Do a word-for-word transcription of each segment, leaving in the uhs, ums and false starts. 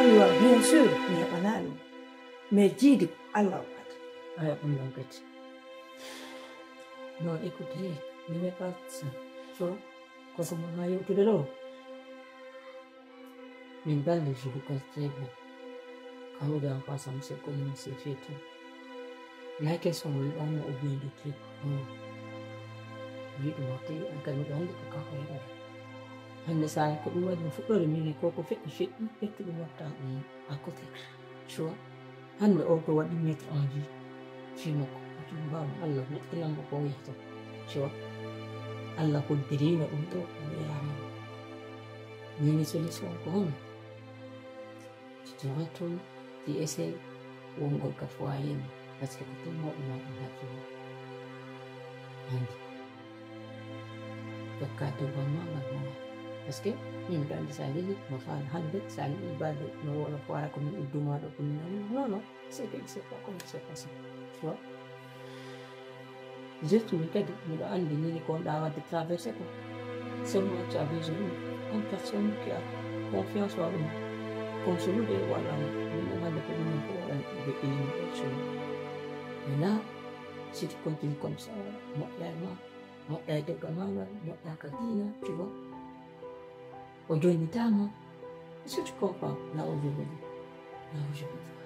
Yo, bien sûr, mi heɓanaa ɗum. Mais jiidi ko Allah waɗata. Aya ɗum ɗon kadi. Non, écoutez, ne me pas ça. Tu vois, ko ko mo maa yewtude ɗo. Min bandi je vous conseille. Quand vous avez ensemble, c'est comme c'est fait tout. La question, on a oublié de truc. Hmm. Wi ɗum waɗi, an kadi miɗo anndi ko kanko heɓata. Hannde so a ko ɗum waɗi no fuɗɗoore min e ko ko feƴƴi feƴƴi, ƴettu ɗum watta ɗum à côté. Tu vois? Hannde o ko waɗi mettre en vie. Fii makko, ko ɗum mbaawa Allah moƴƴinan mo ko o yahata. Tu vois? Allah hoddiriino ɗum ɗo, o yaarani. Nini solution ko hono? Tu te retournes, tu essaies wongol ka foyer mum. Parce que ko ton mawɗo maa ɗum hakkille. Anndi. Jokkaa dewgal maa ngal mo. Parce que min miɗo anndi so a yehi, mo faala hannde, so a yi'ii balɗe no wona foyer ko min uddu maa ɗo, ko min nani. Non, non, c'est que c'est pas comme c'est passé. Tu vois? Juste mi kadi, miɗo anndi nini ko wonɗaa waɗde traversé ko. Seulement tu as besoin d'une personne qui a confiance en lui. Comme so luɗe walla min ɗum hannde ko ɗum ko waɗan ɓe ɗum. Mais là, si tu continues comme ça, moƴƴaay ma, moƴƴaay dewgal maa ngal, moƴƴaaka diina, tu vois. O joñitaama. Est-ce que tu comprends là où je veux dire? Là où je veux dire.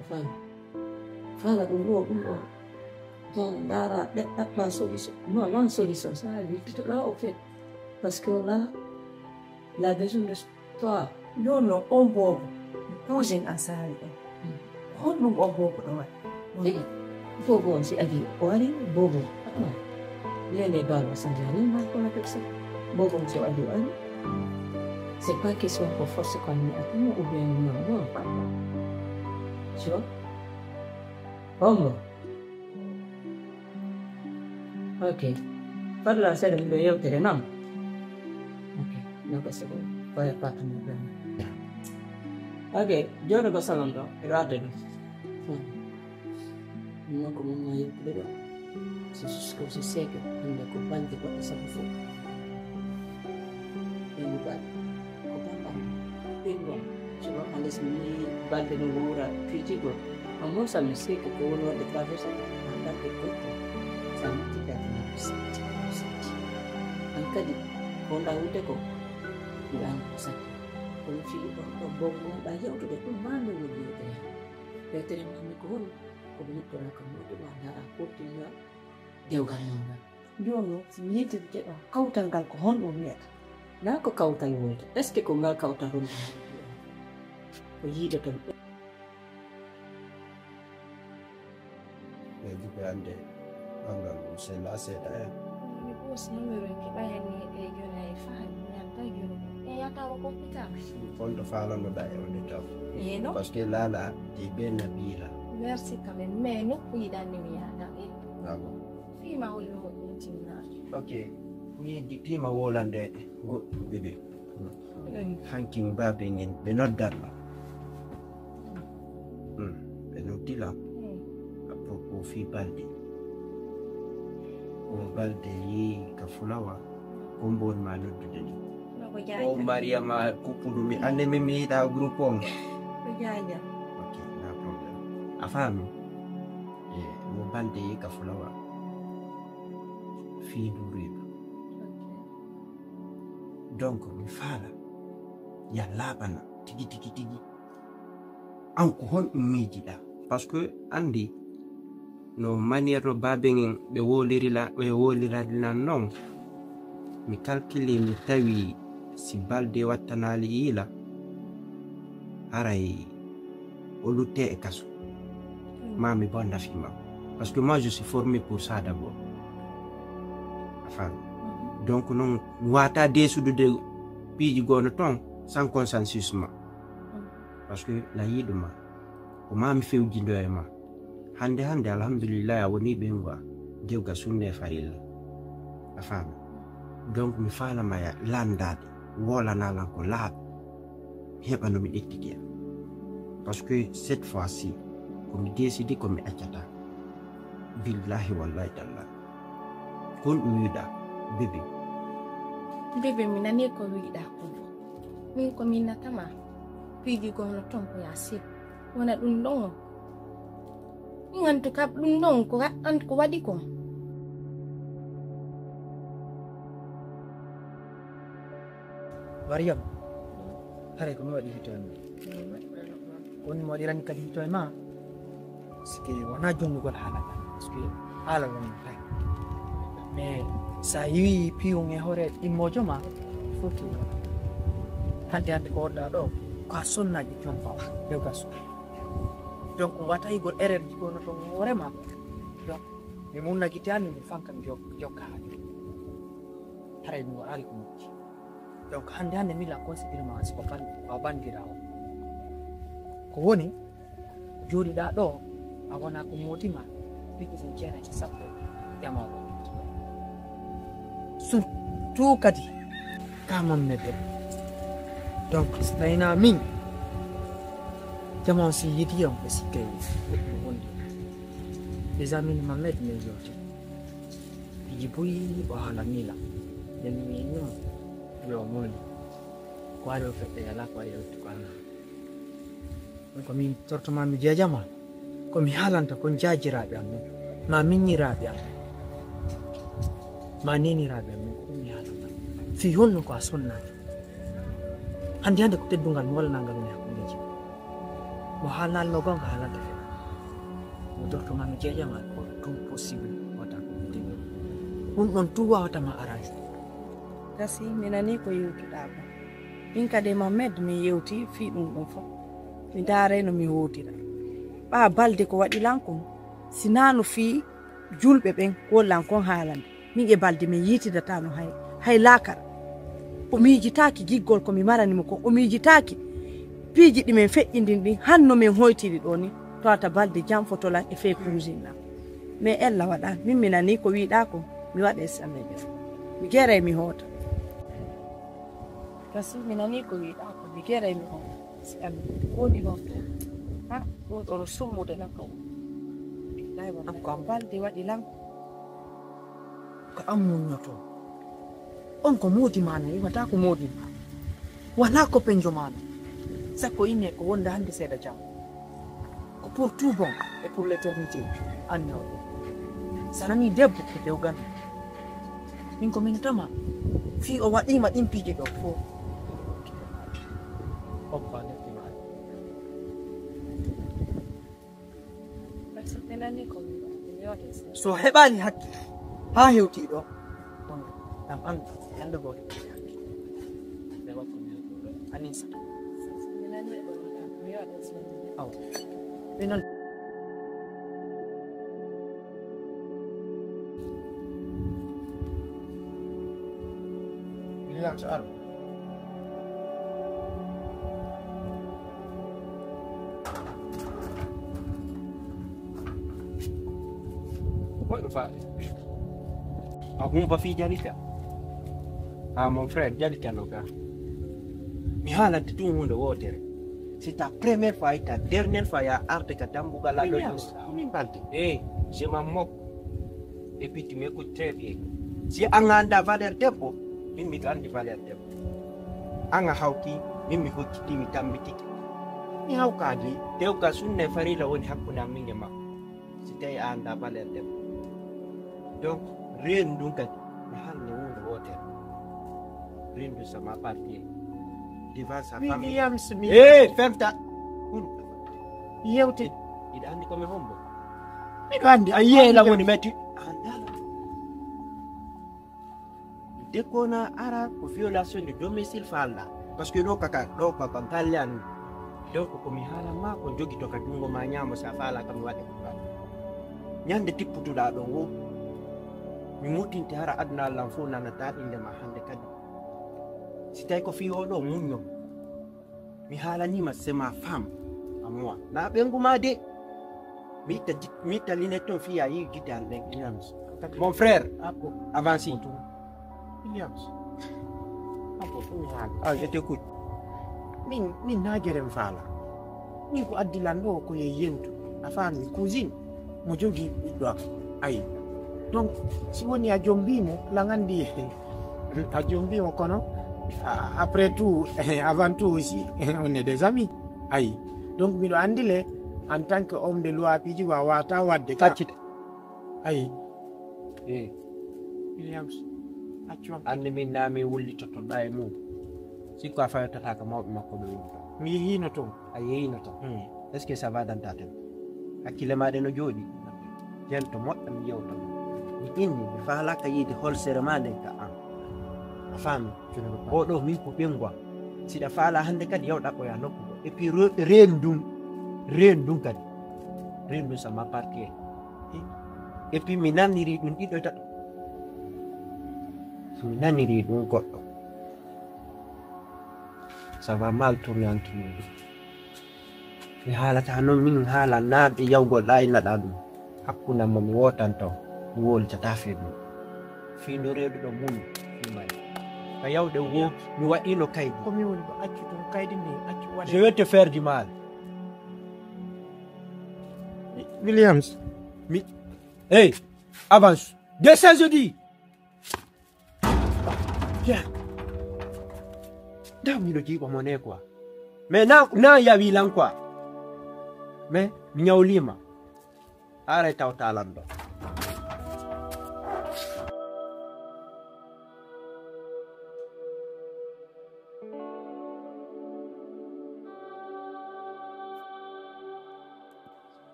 A faami? Faala ɗum ɗo, ɗum ɗo. Ton ndaara, ɓe ɗaɓɓa solution. Non, non solution, ça, il faut là, au fait. Parce que là, la besoin de toi. Non, non, on boobo. Cousin Ansari en. Hmm. Honɗum on boobo ɗo waɗi? Eh, boobo on si adii, o ari, boobo. Ah. Nene baba sanjani ma ko na peksa. Boobo on si adii, o ari. C'est pas question ko force ko ni atuma ou bien non, non. Tu vois? Homo. Ok. Fadlan seeɗa miɗo yewtere non. Ok. Noko seeɗa. Koye Fatima Ibrahima. Ok. Jooɗo ko salon ɗo. Miɗo adda ɗum. Hmm. Ɗum noon ko min maa yettude ɗo. C'est juste que je sais que hannde ko balɗe goɗɗe sappo fof. Ɓe ndu balɗe. Ko tan ɓamɗo. Ɓe ndu am. Sinon, hannde so mi yii balɗe no wuura piiji goo. Amma so mi sii ko ko woni waɗde traversé ko, en tant que goɗɗo. So a natti kadi na ko satti, ko satti. An kadi, ko wonɗaa wuurde ko, mi wi'an ko satti. Kono fii ɗon ɗo boobo wonɗaa yewtude, ɗum maa mi woni yewtere. Yewtere maa mi ko honɗum? Ko ɓe noddoraa ka mawɗo maa, ndaara, kortinira dewgal maa ngal. Jooni, si mi yiltidike ɗon, kawtal ngal ko honɗum wiyata? Naa ko kawtal wiyata? Est-ce que ko ngal kawtal woni ko yiide ton? E jipe hannde, ɓanngal ɗum sella seeɗa en. Mi ɓoosi numéro ki ɓayanni e jooni e fahaani, mi yalta jooni. E yatawa ko hôpital. Holto faalanoɗaa e wonde taw? Eeno. Parce que Lala, je be Nabila. Merci quand même. Mais nokku yiɗanni mi yaada. Eh. Ah bon? Fii ma holli mo ɗum tinnaaki. Ok. Mi di-, fii ma wolande goɗɗum ɓe ɓe. Mm. Hanki mi baabe ngen ɓe noddan ma. Mm. Ɓe noddi lam. Mm. À propos fii balde. Ko balde yi ka fulawa. Ko mbon ma noddude ni. No ko jaaja. O Mariama Kupudu, mi ande mi mi yiɗa groupe on. Ko jaaja. Ok, na problème. A faami? E, mo balde yi ka fulawa. Fii ndu riba. Ok. Donc, mi faala. Ya laaɓana, tigi, tigi, tigi. An ko honɗum miijiɗaa? Parce que anndi no manière no baabe ngen ɓe woliri la-, ɓe wolirani lan non. Mi calcule, mi tawi si balde wattanaali yiila, haray o lutte e kaso. Ma mi bonda fii makko. Parce que moi, je suis formé pour ça d'abord. A faami? Donc non, mi waawataa deesudude piiji goono ton sans consensus ma. Parce que layiɗo ma, ko maa mi fewjindoo e maa. Hannde, hannde, alhamdulillahi, a wonii ɓeyngu am. Dewgal sunna e farilla. A faami? Donc, mi faala ma ya landaade, wolana lan ko laaɓi. Mi heɓa no mi ƴettitira. Parce que cette fois-ci, ko mi décidi ko mi accataa. Billahi, wallahi, tallahi. Kon ɗum wiɗa, bébé. Bébé, mi nanii ko wiɗa kon. Min ko mi natama. Piiji goo no ton ko yaa sir. Wona ɗum ɗon on. Min en tout cas ɗum ɗon ko wa-, an ko waɗi kon. Mariam, haray ko mi waɗi hito e ma. Ko woni mi waɗirani kadi hito e ma? Sike wonaa jonnugol haala kan, parce que haala non non tan. Mais so a yi'ii piyun e hoore ɗimmoojo ma, foti hannde hannde ko wonɗaa ɗoo, ko a sonnaaji ton fawa, dewgal suka. Donc, wata igol erreur ji ko no ton hoore ma. Donc, mi munna gite an, mi fanka mi jok-, jokka haa jooni. Haray mi waɗaali ko moƴƴi. Donc, hannde hannde mi lan considéré ma si ko ban-, ko a banndiraawo. Ko woni, jooɗiɗaa ɗoo, a wonaa ko moodi ma, piiji ɗin jeenayi e sappo, jamaa o. Surtout kadi, ka mammede. Donc, so tawii naa min, jamaa on si yiɗii on, ɓe sikkay wondi. Déjà min Mamed min yewti. Piiji buy o haalanii lan. Nden mi wi'i non, yo o muuli. Ko ari o feɗɗa yala, ko ari o itti ko alaa. Ɗum ko min torto ma mi jeejama. Ko mi haalanta kon jaajiraaɓe am ɓen, ma miññiraaɓe am ɓen, ma neeniraaɓe am ɓen, ko ɗum mi haalanta. Fii honno ko a sonnaaki? Hannde hannde ko teddungal mo walanaa ngal woni hakkundeeji. Mo haalnaalnoo goonga haalanta fena. Mo torto ma mi jeejama ko tout possible wata ko ɗum ɗon tout wawata ma arrangé. Gasi, mi nanii ko yewtuɗaa kon. Min kadi e Mohamed min yewti fii ɗum ɗon fof. Mi ndaaray no mi hootira. Ɓaa balde ko waɗi lan kon, si naa no fii julɓe ɓen ko lan kon haalande. Min e balde min yiitidataano hay, hay laakara. O miijitaaki giggol ko mi marani mo kon. O miijitaaki piiji ɗi min feƴƴindin ɗin, hanno min hoytiri ɗoo ni. Tawata balde janfoto lan e fee kuusin lan. Mais ella waɗa, min mi nanii ko wiiɗaa kon, mi waɗa e sammeeɓe. Mi geray mi hoota. Kasi mi nanii ko wiiɗaa kon, mi geray mi hoota. Si Allah woodi non, ha, ɗum ɗo no summude lan ɗo. Billahi wallahi, ko balde waɗi lan. Ko an muññotoo. On ko moodi maa non, iwata ko moodi maa. Wanaa ko penjo maa non. Sakko inne ko wonde hannde seeɗa jam. Ko pour tout bon et pour l'éternité. Anne o. Sa nanii debbo ko dewgal. Min ko min tama. Fii o waɗiima ɗin piiji ɗo fof. Hoppa nefti maa. So heɓaali hakke haa hewtii ɗo, ɗam an hannde goo heɓaali hakke. Anisa. Awa. Minon. Williams, ar. Koy ɗo faale. A humpa fii Jalika? Ah, mon frère, Jalika no ga. Mi haalante tun huunde wootere. C'est ta première fois et ta dernière fois ya arde ka dambugal la. Williams, ko min balde. Eh, je m'en moque. Et puis tu m'écoutes très bien. Si an a anndaa valeur debbo, min miɗo anndi valeur debbo. An a hawki, min mi hocciti, mi tammitike. Mi hawkaali. Dewgal sunna e farilla woni hakkunde am min e ma. Si tawi a anndaa valeur debbo. Donc, reendu ndun kadi, mi haalne huunde wootere. Reendu ça m'appartient. Devant sa famille. Williams, mi. Eh, ferta. Yewte. Hiɗa anndi ko mi hombo? Miɗo anndi. A yi'e la woni metti. A anndaa la. Dès qu'on a ara ko violation de domicile faalɗaa. Parce que ɗo kaka, ɗo kaka galle an. Donc ko mi haalan ma ko jogito ka junngo ma ñaamo si a faalaa ka mi waɗe ko faalaa. Ñande tipputuɗaa ɗo wo, mi muttinte hara aduna Alla fof nanataa innde ma hannde kadi. Si tawi ko fii oo ɗoo muñño. Mi haalanii ma, c'est ma femme à moi. Na ɓengu ma de. Mi itta ji-, mi itta lunette on fii a yi'i gite an ɗen. Williams. Mon frère, avance. Williams. Abbo, ɗum haali. Ah, je t'écoute. Min, min na gere mi faala. Min ko addi lan ɗo ko ye yewtu. A faami, cousine. Mo jogii ɓiɗɗo am. Ayi. Donc, si woni a jombiimo, lan anndi a jombiimo, kono A- après tout, avant tout aussi, on est des amis. Ayi. Donc, miɗo anndi le, en tant que homme de loi, piiji wa wata wadde ka. Accita. Ayi. Eh. Williams, accu am. Anndi min na min wullitoto ɗa e mum. Sikko a fayotata ka mawɓe makko ɓe woni ɗo. Mi yehiino ton. A yehiino ton. Hmm. Est-ce que ça va dans ta tête? Hakkille ma ɗe no jooɗi? Jen to moƴƴa mi yewta ma. Mi inni, mi faalaaka yiide holsere ma nden ka an. A faami? Oo ɗoo min ko ɓeyngu am. Si ɗa faalaa hannde kadi, yaw ɗaɓɓoyaa nokku goo. Et puis re-, reendu ndun, reendu ndun kadi. Reendu ndun, ça m'appartient. Et puis mi nanirii ɗun ɗiɗo e tato. Mi nanirii ɗun goɗɗo. Ça va mal tourner entre nous. Mi haalata non, min haala naa ɓe yawgol ɗa innaɗa ɗum. Hakkunde am mo mi wootanto, mi wowlitataa fii ɗum. Fii no reeduɗo mun fii mari. Ka yawde wo, mi waɗiino kaydi. Ko mi woni ko accu ton kaydi ndi, accu waɗe. Je vais te faire du mal. Williams. Mi, hey, avance. Descends, je dis. Tiens. Nda miɗo jiiɓa mo ne quoi. Mais na, na yawi lan quoi. Mais mi ñawlima. Haray tawta lan ɗo.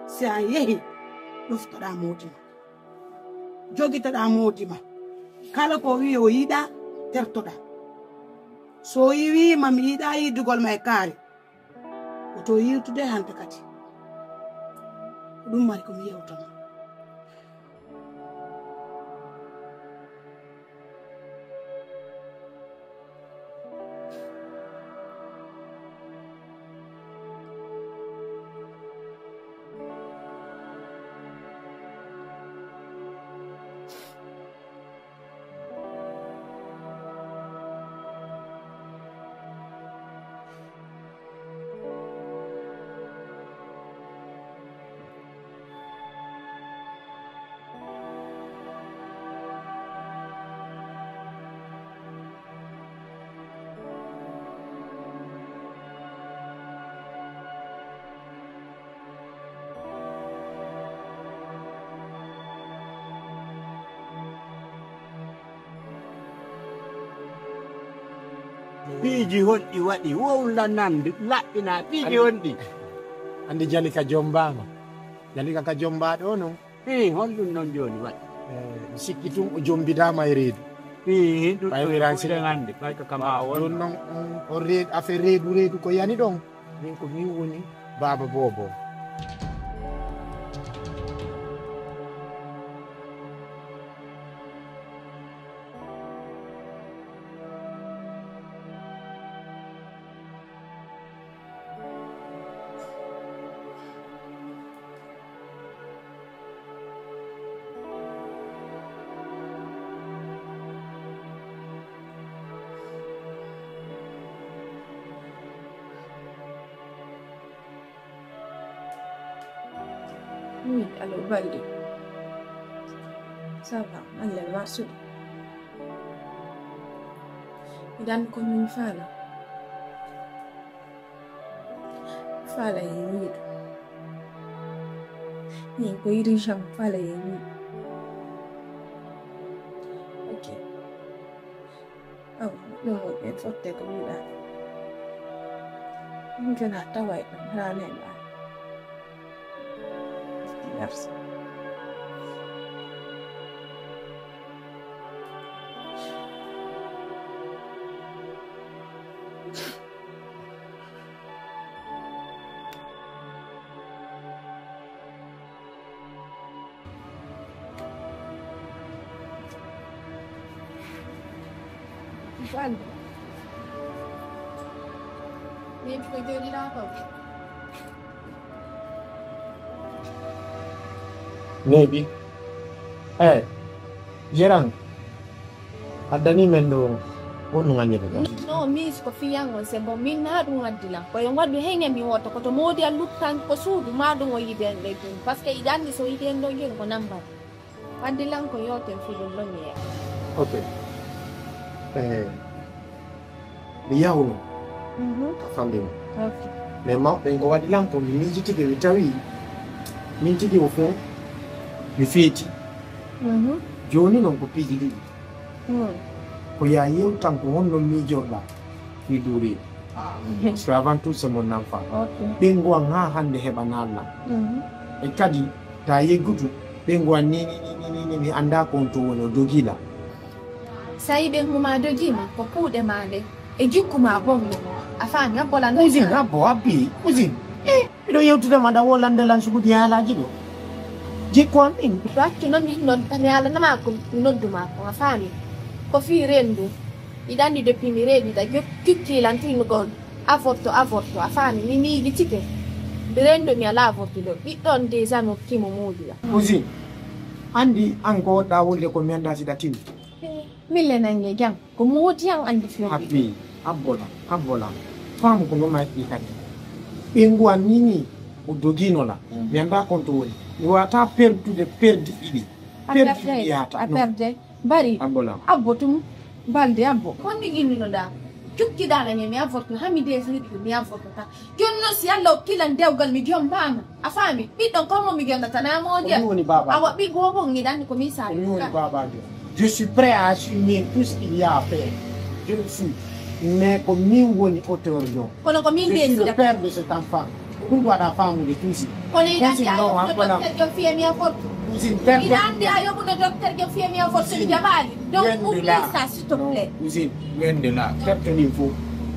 Si a yehi, ɗoftoɗaa moodi ma. Jogitoɗaa moodi ma. Kala ko o wi'i o yiɗaa, tertoɗaa. So o wi'i ma mi yiɗaa yiidugol ma e kaari, woto yiiltude hannde kadi. Ko ɗum mari ko mi yewta ma. Piiji honɗi waɗi wowla nandu laɓɓina piiji honɗi? Andi Jalika jombaama. Jalika ka jombaaɗo non. Ii, honɗun non jooni waɗi? Eh, mi sikki tun o jombidaama e reedu. Ii, ɗun ɓay ɗun mi ransi ɗun hannde, ɓay ko kama a won. Ɗun non, on, on reedu, affaire reedu, reedu ko yani ɗon. Min ko min woni Baaba Boobo. Oui, allo, Balde. Ça va, Allah marsude. Miɗo anndi ko min faala. Faala e wiiɗo. Min ko yiɗi jam faala e wiiɗo. Ok. Awa, ɗum woni ɓe fotte ko wiɗa. Min kena tawa e ɗum haa neɗɗo an. Merci. Balde. Min ko jooɗiɗaa ko. Neeɓi. Eh, Jeran. Addani men ɗo honɗun anndata ɗon? Non, min ko fiyan on, c'est bon. Min na ɗum addi lan. Ko yo waɗu hen e mi wota. Ko to moodi a luttan ko suudu, ma ɗum o yiɗi en ɗe ɗum. Parce que iɗa anndi so yiɗi en ɗo yen ko nambar. Addi lan ko yooten fii ɗum ɗon mi yeeya. Ok. Eh, Mi yahuno. Mhm. A famɗi mo. Ok. Mais mawɓe ɓen ko waɗi lan ko mi miijitike, mi tawi min tigi o fow mi feeti. Mhm. Jooni non ko piiji ɗiɗi. Hmm. Ko yaa yewtan ko honno miijorɗaa fii duureede. Parce que avant tout, c'est mon enfant. Ok. Ɓeyngu an haa hannde heɓanaali lan. Mhm. E kadi, ta yeggutu, ɓeyngu an ni, ni, ni, ni, ni, mi anndaa ko on to woni, o dogii lan. Sa yi'i ɓeyngu maa dogii ma, ko kuuɗe maa ɗen. E jikku maa bonɗo. A faami, a bolan. Cousine, abbo, abbi, cousine. Eh, miɗo yewtude ma ɗa wolande lan sugudi haalaaji ɗo. Jikku an ɗin. To accu non min non, mi haalana maa ko mi noddu maa ko, a faami. Ko fii renndo. Hiɗa anndi depuis mi reeɗi ɗa, jok-, jukki lan tuynugol. Avorto, avorto, a faami, mi miijitike. Mi renndo mi alaa avortude. Ɓiɗɗo on déjà mi hokkii mo moodi lan. Cousine, anndi an ko woɗɗaa wolde ko mi anndaa si ɗa tini. Eh, min le nange jam. Ko moodi an anndi fiyo. Abbi, abbo lan, abbo lan. Faamu ko non maa kadi. Ɓeyngu an ni ni, o dogiino lan. Mm. Mi anndaa kon to woni. Mi waawataa perdude perdi ɗiɗi. A perdi perdey, yaata. A non. Perdey. Bari. Abbo lan. Abbo tum. Balde abbo. Ko honɗun innunoɗaa? Jukkiɗaa lan e mi avorto, haa mi deesi hiɗi mi avorto tan. Jooni non si Alla hokkii lan dewgal mi jombaama. A faami? Ɓiɗɗo on ko mo mi jondata na moodi. Ko min woni baabaajo. Awa ɓiɗɗo on hiɗa anndi ko min saabi. Ko min woni baabaajo. Je suis prêt à assumer tout ce qu'il y a à faire. Je le suis. Mais ko min woni auteur ɗo. Kono ko min deesida. Je suis le père de cet enfant. Ko ɗun ko waɗaa faamude toujours. Kono hiɗa anndi a yoɓuno docteur John Fiye mi avorto. Hiɗa anndi a yoɓuno docteur John Fiye mi avorto mi jaɓaali. Donc oublie ça, s'il te plaît. Cousine, loin de là. Terto ɗin fow.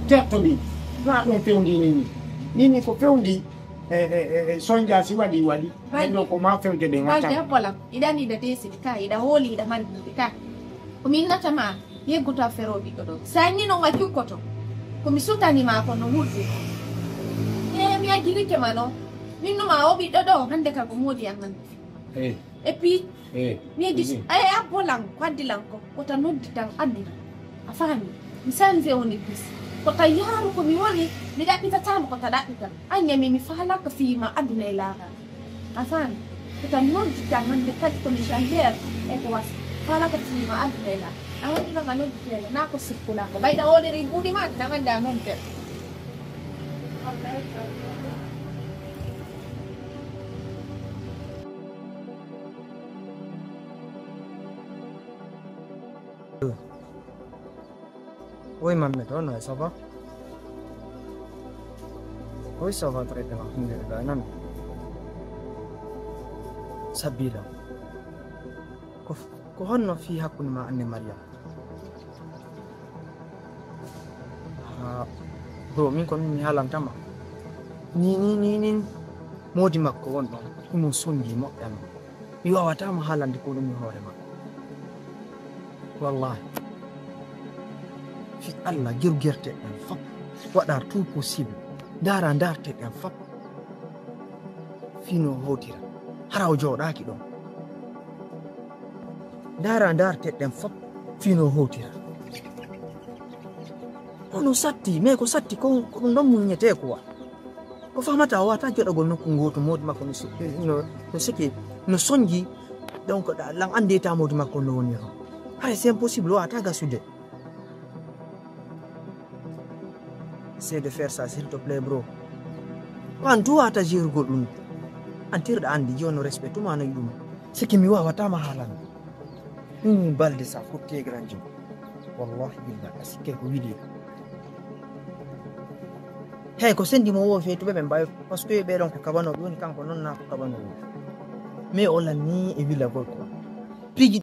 Terto ɗin. Ɗun ɗun fewndi ni ni. Ni ni ko fewndi e, e, e, e sonja si waɗi, waɗi. Balde. Ɗun ɗon ko maa fewde ɗen. Balde hatta. Abbo lan. Hiɗa anndi hiɗa deesidi ka, hiɗa hooli, hiɗa mandi ka. Ko min nata ma. Yeggu to a feroo ɓiɗɗo ɗoo. Sa ni non a jukkoto. Ko mi sutani maa ko no wurdi. Eh, mi ajirike ma non. Min no maa o ɓiɗɗo ɗoo, hannde ka ko moodi an hannde. Eh. Et puis, eh, mi yeddi, eh, abbo lan, ko addi lan ko, ko ta noddi tan aduna. A faami? Mi sanze woni bis. Ko ta yaaru ko mi woni, mi ɗaɓɓitataa mo ko ta ɗaɓɓitan. An e mi, mi faalaka fii ma aduna e laakara. A faami? Ko tan nodditaa hannde kadi ko min tan leer e ko wasa. Kala ko tiima aduna e la. A waɗi non a nodditii e la, naa ko sukkulaa ko. Ɓayda ooliri buuɗi maa, tan annde a nodder. Woy Mammet, on waay, ça va? Woy, ça va très bien, alhamdulillah. Nan. Sabila. Ko, ko honno fii hakkunde ma anne Mariam? Ha, bro, min ko min mi haalanta ma. Ni, ni, ni, ni. Moodi makko won ɗon. Himo sonji moƴƴa non. Mi waawataa mo haalande ko ɗum e hoore makko. Wallaahi. Fii Allah, jeru gerte ɗen fop. Waɗa tout possible. Ndaara ndaarte ɗen fop. Fii no howtira. Hara o jooɗaaki ɗon. Ndaara ndaarte ɗen fop. Fii no howtira. Ono satti, mais ko satti ko, ko ɗum ɗon muññetee quoi. Ko famata o wata joɗagol nokku ngootu, moodi makko no so-, no, no seke, no sonji. Donc, ɗa-, lan anndeyta moodi makko no woni ton. Hara c'est impossible, o wata gasude. Essaie de faire ça, s'il te plaît, bro. Ko an tu wata jerugol ɗum. An tirɗa anndi, jono respect tuma no yiɗum. Seke mi wawata ma haalande. Ɗum balde sa fotti e grand jom. Wallahi billahi, a sikkay ko wili. Hey, ko sendi mo wo feetuɓe ɓe mbawi, parce que ɓe ɗon ko kabanooɓe woni, kanko non na ko kabanooɓe. Mais o lanni e wilagol ko. Piiji